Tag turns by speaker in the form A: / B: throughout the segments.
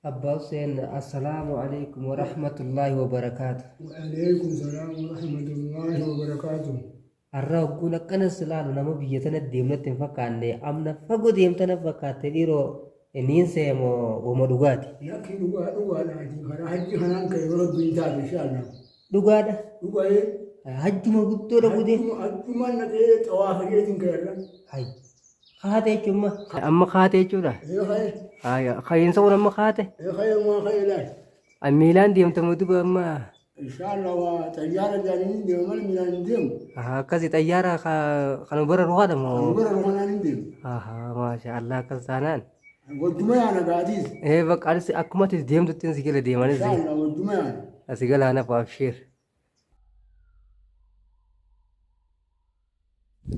A: Abbaa Hussein, assalaamu alaikum wa rahmatullaahi wa barakaatu.
B: Wa'aleeykum salaam wa rahmatullaahi wa barakaatuh.
A: Har'a hogguun akkana si laalu nama biyya tana deemnatti hin fakkaanne, amna fagoo deemtana fakkaatte. Dhiiroo, niin seemoo wama dhugaati?
B: Lakki, dhugaa dhugaadhaati. Karaa hajji kanaan ka'e, yoo Rabbiin taate, inshaallah.
A: Dhugaadha?
B: Dhugaa'ee.
A: Hajjuma guddoo dhaquu deemu.
B: Hajjumaan naqee xawaafa jeetiin ka'e.
A: Hay. Kaate jechuun ma? Amma kaate jechuudha.
B: Ee, ka'e.
A: Haya, ka'iinsa kun amma kaate.
B: Ee, ka'e, maa ka'e laal.
A: Miilaan deemtamu duba amma?
B: Inshaallah, waa xayyaara jaaniin deema malee miilaan hin deemu.
A: Akkasi, xayyaara kan bara ruhaadha
B: Kan
A: moo?
B: bara rukanaan hin deemu.
A: Aha, maasha Allah, akkas taanaan.
B: Wajjuma yaana gaatiis.
A: Ee, bakka anis akkuma ati deemtutti si gala deemanis.
B: Inshaallah, wajjuma yaana.
A: Asi gala nafu, abshiir.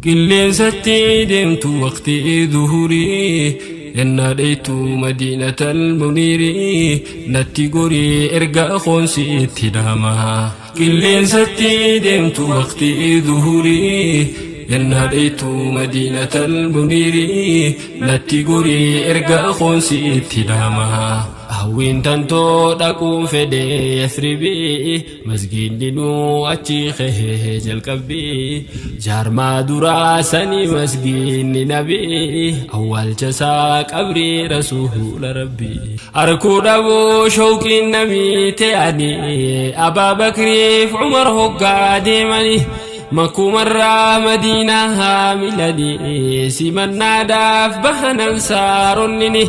C: Qilleensatti deemtu waqtii duhurii, yennaa dheeytu Madiinatal Muniirii, natti gorii erga qoonsi itti dhaama. Qilleensatti deemtu waqtii duhurii, yennaa dheeytu Madiinatal Muniirii, natti gorii erga qoonsi itti dhaama. Hawwiin tantoo dhaquun fedhe Yasribii, masgiidni nuu achi kahee jalqabbii jaarmaa duraa sanii, masgiidni nabii awwaalcha isaa, qabrii rasuula Rabbii arkuu dhabuu shawqiin namii ta'anii, Abaa Bakriif Umar hoggaa deemanii makkumarraa Madiinaa haamilanii, simannaadhaaf bahanan saaronnini,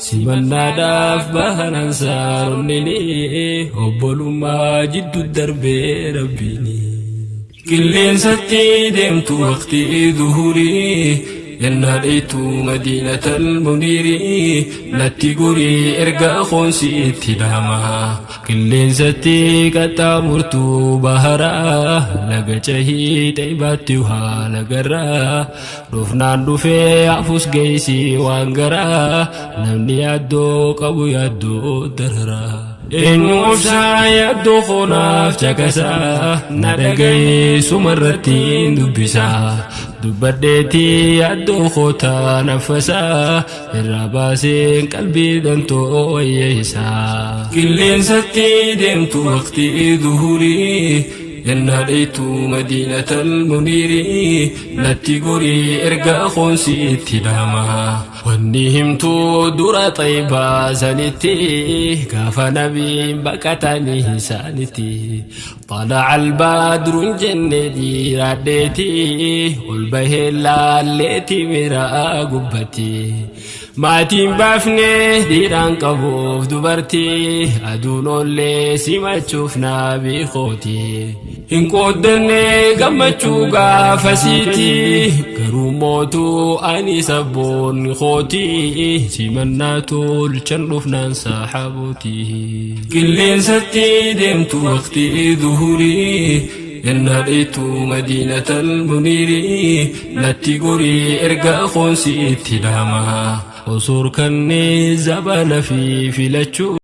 C: simannaadhaaf bahanan saaronnini, obbolummaa jiddu darbee Rabbiini. Qilleensatti deemtu waqtii duhurii, yennaa dheeytu Madiinatal Muniirii, natti gorii erga qoonsi itti dhaama. Qilleensatti qaxxaamurtu baharaa, laga cahii xaybaatti haala garraa, dhufnaan dhufee afus geessi waan garaa, namni yaaddoo qabu yaaddoo dararaa. Eenyu obsaa yaaddoo koonaaf caqasaa, na dhaga'ee sumarratti dubbisaa, dubbadheetii yaaddoo kootaa naffasaa irraa baaseen qalbii dantoo wayyeessaa. Qilleensatti deemtu waqtii duhurii, yennaa dheeytu Madiinatal Muniirii, natti gorii erga qoonsi itti dhaama. Wanni himtuu dura xaybaa sanitti, gaafa nabiin baqatanii isaanitti, طلع البدر jenne dhiiraadheeti, ol bahee laalleeti miraa gubbatti. Maatiin baafne dhiiraan qabuuf dubartii, aduun oollee simachuuf naabii kooti. Hin qooddanne gammachuu gaafasiiti, garuu mootuu ani sabboonni kooti, simannaa tolchan dhufnaan saaxabooti. Qilleensatti deemtu waqtii duhurii, yennaa dheeytu Madiinatal Muniirii, natti gorii erga qoonsi itti dhaama. Osoo kannee zabana fi filachuu.